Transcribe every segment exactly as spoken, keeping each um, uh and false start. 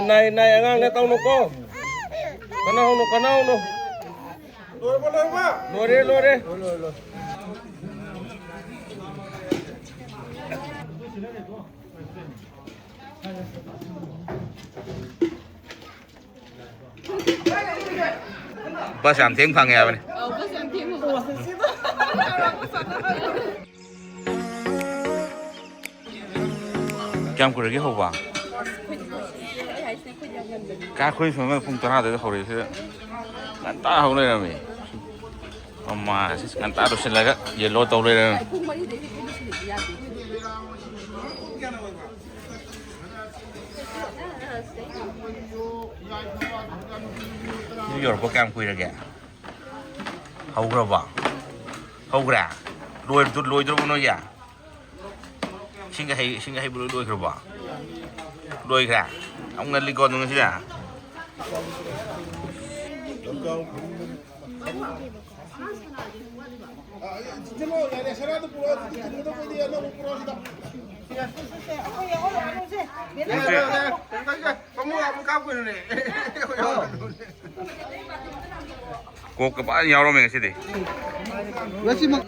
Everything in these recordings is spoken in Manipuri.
ꯅꯥꯏ, ꯅꯥꯏ, ꯑꯉꯥꯡꯅ ꯇꯧꯅꯨꯀꯣ꯫ ꯀꯅꯥ ꯍꯧꯅꯨ, ꯀꯅꯥ ꯍꯧꯅꯨ꯫ ꯂꯣꯏꯔꯦ, ꯂꯣꯏꯔꯦ꯫ ꯕꯁ ꯌꯥꯝ ꯊꯦꯡ ꯐꯪꯉꯦ ꯍꯥꯏꯕꯅꯤ꯫ ꯑꯧ, ꯕꯁ ꯌꯥꯝ ꯊꯦꯡ ꯐꯪꯉꯦ꯫ ꯀꯌꯥꯝ ꯀꯨꯏꯔꯒꯦ ꯍꯧꯕ? ꯀꯥ, ꯑꯩꯈꯣꯏ ꯁꯣꯝꯗ ꯄꯨꯡ ꯇꯔꯥꯗꯒꯤ ꯍꯧꯔꯛꯏꯁꯤꯗ ꯉꯟꯇꯥ ꯍꯧ ꯂꯩꯔꯝꯃꯤ꯫ ꯃꯃꯥ, ꯑꯁꯤ ꯉꯟꯇꯥ ꯂꯣꯏꯁꯤꯜꯂꯒ ꯌꯦꯜꯂꯣ ꯇꯧ ꯂꯩꯔꯝꯃꯤ꯫ ꯄꯨꯡ ꯃꯔꯤꯗꯩꯗꯤ ꯑꯩꯈꯣꯏ ꯂꯣꯏꯁꯤꯜꯂꯗꯤ ꯌꯥꯗꯦ꯫ ꯁꯤ ꯌꯧꯔꯛꯄ ꯀꯌꯥꯝ ꯀꯨꯏꯔꯒꯦ? ꯍꯧꯈ꯭ꯔꯕꯣ? ꯍꯧꯈ꯭ꯔꯦ? ꯂꯣꯏꯕꯗꯨ ꯂꯣꯏꯗ꯭ꯔꯕꯣ ꯅꯣꯏꯒꯤ? ꯏꯁꯤꯡ ꯍꯩ-, ꯏꯁꯤꯡ ꯍꯩꯕ ꯂꯣꯏ ꯂꯣꯏꯈ꯭ꯔꯕꯣ? ꯂꯣꯏꯈ꯭ꯔꯦ? ꯌꯥꯝ ꯉꯜꯂꯤꯀꯣ ꯑꯗꯨ ꯉꯁꯤꯗꯤ? ꯀꯣꯛꯀ ꯐꯖꯅ ꯌꯥꯎꯔꯝꯃꯦ ꯉꯁꯤꯗꯤ꯫ ꯉꯁꯤꯃꯛ꯫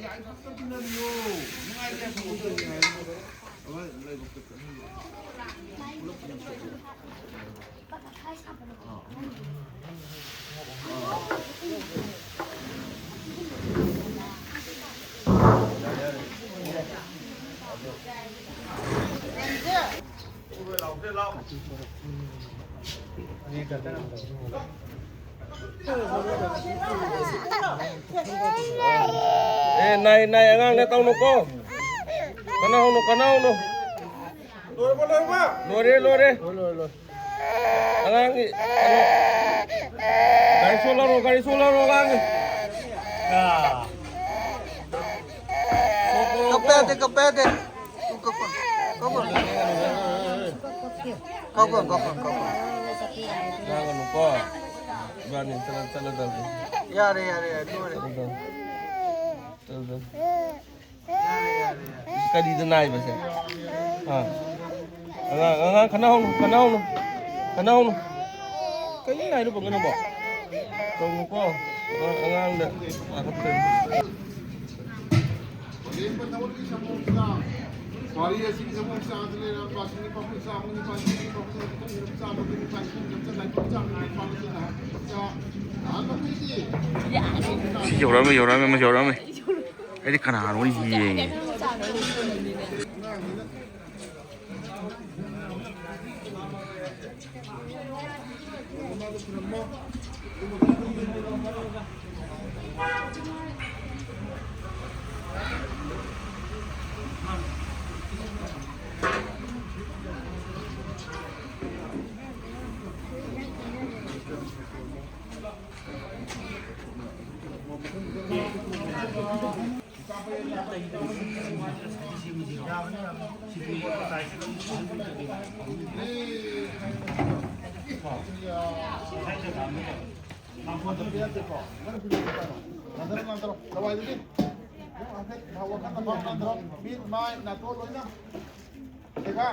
ꯑꯦ, ꯅꯥꯏ, ꯅꯥꯏ, ꯑꯉꯥꯡꯅ ꯇꯧꯅꯨꯀꯣ꯫ ꯀꯅꯥ ꯍꯧꯅꯨ, ꯀꯅꯥ ꯍꯧꯅꯨ꯫ ꯂꯣꯏꯔꯦ, ꯂꯣꯏꯔꯦ꯫ ꯑꯉꯥꯡꯒꯤ ꯀꯩꯅꯣ, ꯒꯥꯔꯤ ꯁꯣꯜꯂꯔꯣ, ꯒꯥꯔꯤ ꯁꯣꯜꯂꯔꯣ ꯑꯉꯥꯡꯒꯤ꯫ ꯀꯞꯄ ꯌꯥꯗꯦ, ꯀꯞꯄ ꯌꯥꯗꯦ꯫ ꯀꯞꯄ, ꯀꯞꯄ꯫ ꯀꯞꯄ, ꯀꯞꯄ, ꯀꯞꯄ꯫ ꯉꯥꯡꯒꯅꯨꯀꯣ꯫ ꯏꯕꯥꯅꯤ ꯆꯠꯂ-, ꯆꯠꯂꯗꯕꯅꯤ꯫ ꯌꯥꯔꯦ, ꯌꯥꯔꯦ, ꯌꯥꯔꯦ, ꯂꯣꯏꯔꯦ꯫ ꯆꯠꯂꯗꯕꯅꯤ꯫ ꯆꯠꯂꯗꯕꯅꯤ꯫ ꯀꯔꯤꯗ ꯅꯥꯏꯕꯁꯦ? ꯑꯥ꯫ ꯑꯉꯥꯡ, ꯑꯉꯥꯡ ꯈꯠꯅꯍꯧꯅꯨ, ꯈꯠꯅꯍꯧꯅꯨ꯫ ꯀꯅꯥꯎꯅꯣ? ꯀꯩꯅꯣ ꯍꯥꯏꯅꯣ ꯄꯪꯒꯅꯣꯕꯣ? ꯇꯧꯅꯨꯀꯣ꯫ ꯑꯉꯥꯡ-, ꯑꯉꯥꯡꯗ ꯄꯥꯈꯠꯇꯣꯏꯅꯤ꯫ ꯋꯥꯔꯤ ꯑꯁꯤꯒꯤ ꯊꯃꯣꯏ ꯆꯥꯗ ꯂꯩꯔꯕ ꯄꯥꯁꯤꯅꯤ ꯄꯥꯈꯣꯏ ꯆꯥꯕꯅꯤ ꯄꯥꯁꯤꯅꯤ ꯄꯥꯈꯣꯏ ꯆꯥꯕꯅꯤ ꯄꯥꯈꯣꯏ ꯆꯥꯕꯅꯤ ꯄꯥꯈꯣꯏ ꯆꯥꯕꯅꯤ ꯄꯥꯈꯣꯏ ꯆꯥꯕꯅꯤ ꯄꯥꯈꯣꯏ ꯆꯥꯕꯅꯤ꯫ ꯁꯤ ꯌꯧꯔꯛꯑꯝꯃꯦ, ꯌꯧꯔꯛꯑꯝꯃꯦ, ꯑꯃ ꯌꯧꯔꯛꯑꯝꯃꯦ꯫ ꯑꯩꯗꯤ ꯀꯅꯥꯅꯣ ꯌꯦꯡꯉꯦ꯫ ꯃꯤꯠ, ꯃꯥꯏ, ꯅꯥꯇꯣꯟ ꯂꯣꯏꯅ꯫ ꯁꯦꯒꯥ꯫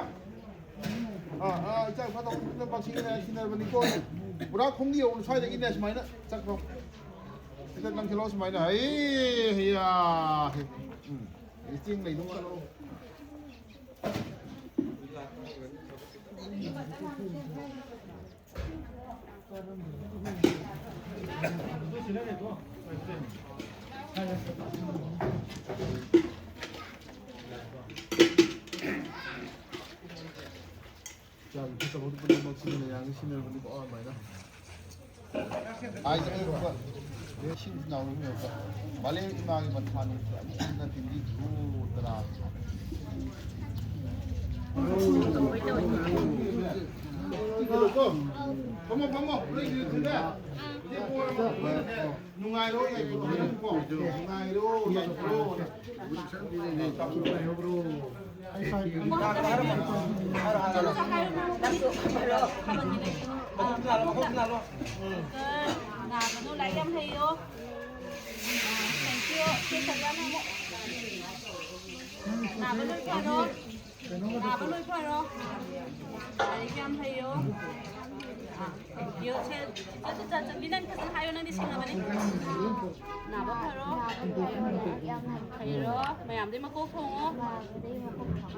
ꯑꯥ, ꯑꯥ, ꯏꯆꯥ ꯏꯐ ꯇꯧꯕ ꯄꯨꯝꯅꯃꯛ ꯁꯤꯒꯤꯅꯦ, ꯁꯤꯟꯅꯔꯕꯅꯤꯀꯣ꯫ ꯄꯨꯔꯥ ꯈꯣꯡꯗꯤ ꯌꯧꯅ ꯁ꯭ꯋꯥꯏꯗꯒꯤꯅꯦ ꯁꯨꯃꯥꯏꯅ ꯆꯠꯈ꯭ꯔꯣ꯫ ꯁꯤꯗ ꯅꯪ ꯊꯤꯜꯂꯛꯑꯣ ꯁꯨꯃꯥꯏꯅ꯫ ꯑꯩ, ꯍꯩꯌꯥ꯫ ꯎꯝ꯫ ꯑꯩ ꯆꯦꯡ ꯂꯩꯗꯧ ꯃꯥꯜꯂꯣ꯫ ꯆꯥꯕ ꯊꯛꯇꯕ ꯄꯨꯝꯅꯃꯛ ꯁꯤꯖꯤꯟꯅ ꯌꯥꯅꯤ, ꯁꯤꯖꯤꯟꯅꯔꯕꯅꯤꯀꯣ, ꯑꯗꯨꯃꯥꯏꯅ꯫ ꯍꯥꯏꯖꯔꯤꯕ ꯏꯁꯤꯡ ꯏꯆꯥꯎ ꯑꯃ ꯌꯧꯔꯛꯄ꯫ ꯃꯥꯂꯦꯝ ꯏꯃꯥꯒꯤ ꯃꯊꯥꯅꯤ, ꯑꯃꯨꯛ ꯍꯟꯅ ꯇꯤꯟꯕꯤꯗ꯭ꯔꯣ ꯇꯔꯥ꯫ ꯐꯝꯃꯣ, ꯐꯝꯃꯣ, ꯅꯣꯏ ꯏꯔꯨ ꯊꯨꯝꯕ꯫ ꯅꯨꯡꯉꯥꯏꯔꯣ, ꯌꯥꯏꯐꯔꯣ, ꯅꯨꯡꯉꯥꯏꯔꯣ, ꯌꯥꯏꯐꯔꯣ꯫ ꯅꯥꯒꯅꯨ, ꯂꯥꯏꯔꯤꯛ ꯌꯥꯝ ꯍꯩꯌꯣ꯫ Thank you꯫ ꯁꯤ ꯐꯖꯅ ꯑꯃꯨꯛ ꯅꯥꯕ ꯂꯣꯏ ꯐꯔꯣ꯫ ꯅꯥꯕ ꯂꯣꯏ ꯐꯔꯣ꯫ ꯂꯥꯏꯔꯤꯛ ꯌꯥꯝ ꯍꯩꯌꯣ꯫ ꯌꯣ, ꯁꯦ, ꯆꯠ, ꯆꯠ, ꯆꯠ, ꯆꯠ꯫ ꯃꯤ ꯅꯪ ꯐꯖꯅ ꯍꯥꯏꯌꯣ, ꯅꯪꯗꯤ ꯁꯤꯡꯉꯕꯅꯤ꯫ ꯅꯥꯕ ꯐꯔꯣ꯫ ꯍꯩꯔꯣ꯫ ꯃꯌꯥꯝꯗꯩ ꯃꯀꯣꯛ ꯊꯣꯡꯉꯣ꯫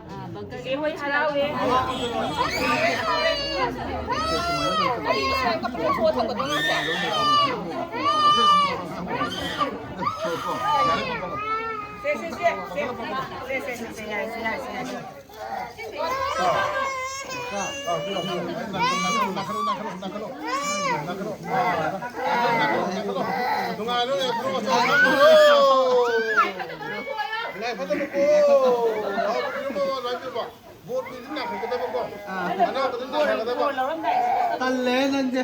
ꯑꯥ, ꯕꯪꯀꯔꯒꯤ ꯆꯦ ꯍꯣꯏ ꯍꯔꯥꯎꯋꯦ꯫ ꯁꯦ, ꯁꯦ, ꯁꯦ, ꯁꯦ꯫ ꯁꯦ, ꯁꯦ, ꯁꯦ, ꯁꯦ, ꯌꯥꯔꯦ, ꯁꯦ, ꯌꯥꯔꯦ, ꯁꯦ, ꯌꯥꯔꯦ꯫ ꯅꯨꯡꯉꯥꯏꯔꯣ, ꯂꯩꯈ꯭ꯔꯣ, ꯂꯩꯈ꯭ꯔꯣ꯫ ꯂꯥꯏ ꯐꯖꯅ ꯀꯣ꯫ ꯂꯥꯏ ꯐꯖꯅ ꯀꯣ꯫ ꯕꯣꯠ ꯄꯤꯗꯤ ꯅꯥꯈꯠꯀꯗꯕꯀꯣ꯫ ꯑꯅꯥꯕꯗꯤ ꯅꯥꯈꯠꯀꯗꯕ꯫ ꯇꯜꯂꯦ ꯅꯪꯁꯦ꯫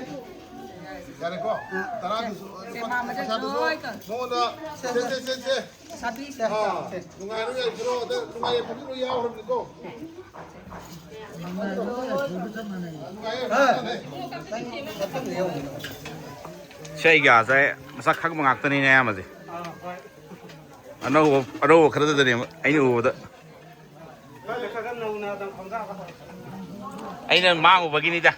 ꯌꯥꯔꯦꯀꯣ? ꯇꯔꯥꯗꯨꯁꯨ, ꯄꯩꯁꯥꯗꯨꯁꯨ ꯃꯉꯣꯟꯗ ꯁꯦ, ꯁꯦ, ꯁꯦ, ꯁꯦ꯫ ꯁꯥꯕꯤꯁꯦ꯫ ꯑꯥ, ꯅꯨꯡꯉꯥꯏꯔꯣ ꯌꯥꯏꯐꯔꯣ, ꯑꯗ ꯅꯨꯡꯉꯥꯏ ꯌꯥꯏꯐꯕ ꯂꯣꯏ ꯌꯥꯎꯈ꯭ꯔꯕꯅꯤꯀꯣ꯫ ꯅꯨꯡꯉꯥꯏ ꯌꯥꯏꯐꯕ ꯆꯞ ꯃꯥꯟꯅꯩ꯫ ꯁꯤ ꯑꯩ ꯒ꯭ꯌꯥꯁꯁꯦ ꯃꯁꯛ ꯈꯪꯕ ꯉꯥꯛꯇꯅꯤꯅꯦ ꯑꯌꯥꯝꯕꯁꯦ꯫ ꯑꯅꯧꯕ, ꯑꯅꯧꯕ ꯈꯔꯗꯨꯗꯅꯦꯕ ꯑꯩꯅ ꯎꯕꯗ꯫ ꯑꯩꯅ ꯃꯥꯡꯉꯨꯕꯒꯤꯅꯤꯗ꯫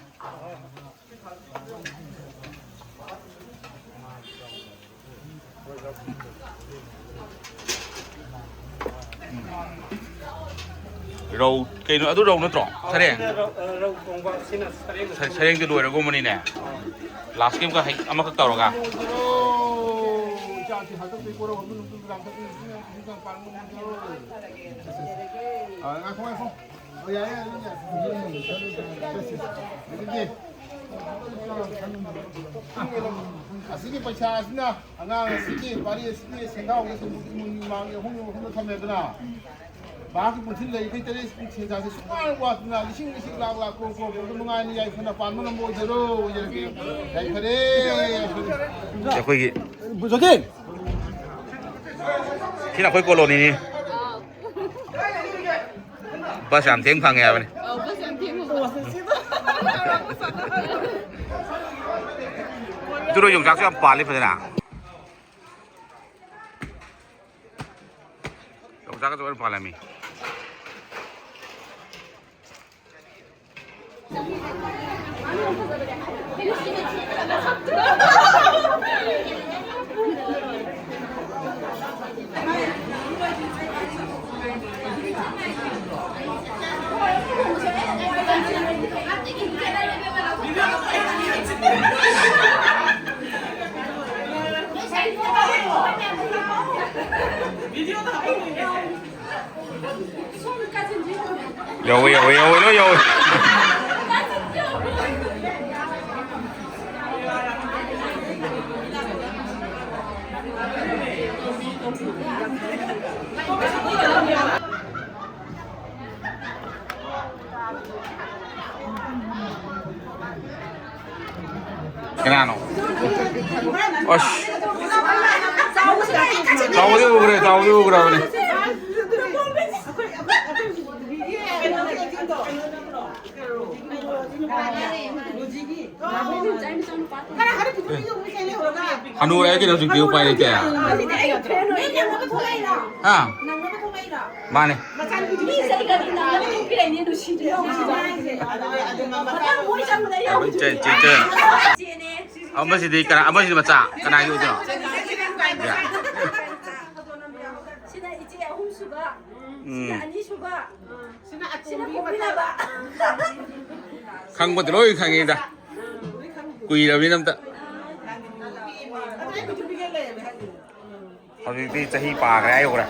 ꯔꯧ, ꯀꯩꯅꯣ ꯑꯗꯨ ꯔꯧ ꯅꯠꯇ꯭ꯔꯣ? ꯁꯔꯦꯡ? ꯁꯤꯅ ꯔꯧ, ꯔꯧ ꯊꯣꯡꯕ, ꯁꯤꯅ ꯁꯔꯦꯡ꯫ ꯁ-, ꯁꯔꯦꯡꯗꯤ ꯂꯣꯏꯔꯒꯨꯝꯕꯅꯤꯅꯦ꯫ ꯂꯥꯁꯀꯤ ꯑꯃꯈꯛ ꯍꯩ-, ꯑꯃꯈꯛ ꯇꯧꯔꯒ꯫ ꯏꯆꯥꯁꯤ ꯍꯟꯗꯛꯇꯤ ꯀꯣꯔꯧ ꯍꯟꯗꯛ ꯅꯨꯄꯤ ꯃꯆꯥ ꯃꯊꯛ ꯅꯨꯄꯤ ꯃꯆꯥ ꯄꯥꯟꯕ ꯉꯝꯗ꯭ꯔꯣ? ꯑ, ꯉꯥꯏꯈꯣ, ꯉꯥꯏꯈꯣ꯫ ꯑꯣ, ꯌꯥꯔꯦ, ꯌꯥꯔꯦ, ꯌꯥꯔꯦ꯫ ꯑꯗꯨꯗꯤ ꯑꯁꯤꯒꯤ ꯄꯩꯁꯥ ꯑꯁꯤꯅ ꯑꯉꯥꯡ ꯑꯁꯤꯒꯤ ꯄꯥꯔꯤ ꯑꯁꯤꯒꯤ ꯁꯦꯟꯖꯥꯎꯒꯤ ꯁꯦꯟꯕꯨꯛ ꯏꯃꯣꯏꯅꯨ ꯃꯃꯥꯡꯒꯤ ꯑꯍꯨꯝ ꯑꯍꯨꯝꯗ ꯊꯝꯃꯦꯗꯅ, ꯃꯍꯥꯛꯀꯤ ꯄꯨꯟꯁꯤ ꯂꯩꯔꯤꯈꯩ ꯇꯔꯦꯠ ꯁꯦꯟꯖꯥꯁꯦ ꯁꯨꯡꯋꯥꯠ ꯋꯥꯠꯇꯅ ꯂꯤꯁꯤꯡ ꯂꯤꯁꯤꯡ ꯂꯥꯛ ꯂꯥꯛ ꯀ꯭ꯔꯣꯔ ꯀ꯭ꯔꯣꯔ ꯀ꯭ꯔꯣꯔ ꯅꯨꯡꯉꯥꯏꯅ ꯌꯥꯏꯐꯅ ꯄꯥꯟꯕ ꯉꯝꯕ ꯑꯣꯏꯖꯔꯣ, ꯑꯣꯏꯖꯔꯒꯦ꯫ ꯌꯥꯏꯐꯔꯦ, ꯌꯥꯏꯐꯔꯦ꯫ ꯑꯩꯈꯣꯏꯒꯤ ꯕꯨꯖꯣꯇꯤꯟ! ꯁꯤꯅ ꯑꯩꯈꯣꯏ ꯀꯣꯂꯣꯅꯤꯅꯤ꯫ ꯕꯁ ꯌꯥꯝ ꯊꯦꯡ ꯐꯪꯉꯦ ꯍꯥꯏꯕꯅꯤ꯫ ꯑꯧ, ꯕꯁ ꯌꯥꯝ ꯊꯦꯡ ꯐꯪꯉꯦ꯫ ꯑꯗꯨꯔꯣ ꯌꯣꯡꯆꯥꯛꯁꯨ ꯌꯥꯝ ꯄꯥꯜꯂꯤ ꯐꯖꯅ꯫ ꯌꯣꯡꯆꯥꯛꯀꯁꯨ ꯐꯖꯅ ꯄꯥꯜꯂꯝꯃꯤ꯫ ꯌꯥꯎꯋꯦ, ꯌꯥꯎꯋꯦ, ꯌꯥꯎꯋꯦ, ꯂꯣꯏ ꯌꯥꯎꯋꯦ꯫ ꯀꯅꯥꯅꯣ? ꯑꯁ꯫ ꯆꯥꯎꯕꯗꯤ ꯎꯈ꯭ꯔꯦ, ꯆꯥꯎꯕꯗꯤ ꯎꯈ꯭ꯔꯕꯅꯦ꯫ ꯍꯅꯨꯔꯦ ꯀꯩꯅꯣ, ꯍꯧꯖꯤꯛꯇꯤ ꯎꯄꯥꯏ ꯂꯩꯇꯦ꯫ ꯍꯥ? ꯃꯥꯅꯦ꯫ ꯆꯦ, ꯆꯦ, ꯆꯦ꯫ ꯑꯃꯁꯤꯗꯤ ꯀꯅꯥ? ꯑꯃꯁꯤꯗꯤ ꯃꯆꯥ ꯀꯅꯥꯒꯤ ꯑꯣꯏꯗꯣꯏꯅꯣ? ꯁꯤꯅ ꯏꯆꯦ ꯑꯍꯨꯝꯁꯨꯕ, ꯎꯝ꯫ ꯁꯤꯅ ꯑꯅꯤꯁꯨꯕ, ꯁꯤꯅ ꯄꯣꯛꯃꯤꯟꯅꯕ꯫ ꯈꯪꯕꯗꯤ ꯂꯣꯏ ꯈꯪꯉꯤꯗ꯫ ꯀꯨꯏꯔꯕꯅꯤꯅ ꯑꯝꯇ꯫ ꯍꯧꯖꯤꯛꯇꯤ ꯆꯍꯤ ꯄꯥꯈ꯭ꯔꯦ ꯍꯥꯏ ꯌꯧꯈ꯭ꯔꯦ꯫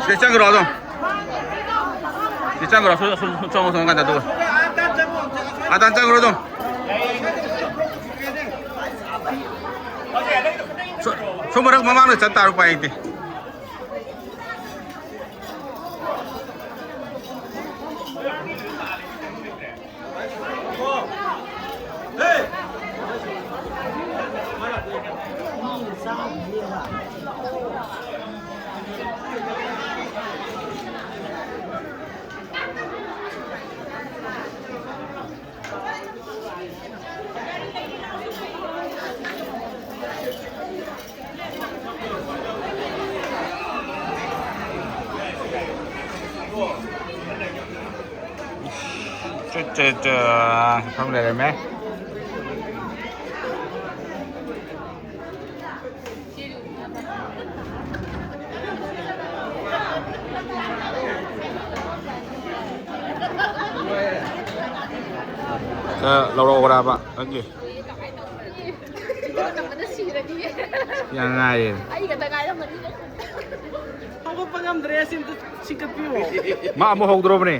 ꯁꯤ ꯆꯪꯈ꯭ꯔꯣ ꯑꯗꯨꯝ꯫ ꯁꯤ ꯆꯪꯈ꯭ꯔꯣ꯫ ꯑꯁꯣꯝ, ꯑꯁꯣꯝ, ꯁꯣꯝ, ꯁꯣꯝ ꯀꯥꯟꯗ ꯑꯗꯨꯒ꯫ ꯑꯗꯥ ꯆꯪꯈ꯭ꯔꯣ ꯑꯗꯨꯝ꯫ ꯁꯣ-, ꯁꯣꯝ ꯃꯔꯛ ꯃꯃꯥꯡꯗ ꯆꯠ ꯇꯥꯔ ꯎꯄꯥꯏ ꯂꯩꯇꯦ꯫ ꯆ ꯆ ꯐꯝ ꯂꯩꯔꯝꯃꯦ꯫ ꯈꯔ ꯂꯧꯔꯛꯑꯣꯔꯕ ꯅꯪꯒꯤ? ꯌꯥꯝ ꯉꯥꯏꯔꯦ꯫ ꯑꯩ ꯈꯛꯇ ꯉꯥꯏꯔꯝꯃꯅꯤꯅꯦ꯫ ꯍꯧꯒꯠꯄ ꯉꯝꯗ꯭ꯔꯦ, ꯑꯁꯤ ꯑꯝꯇ ꯆꯤꯡꯈꯠꯄꯤꯌꯨ꯫ ꯃꯥ ꯑꯃꯨꯛ ꯍꯧꯗ꯭ꯔꯣꯕꯅꯦ꯫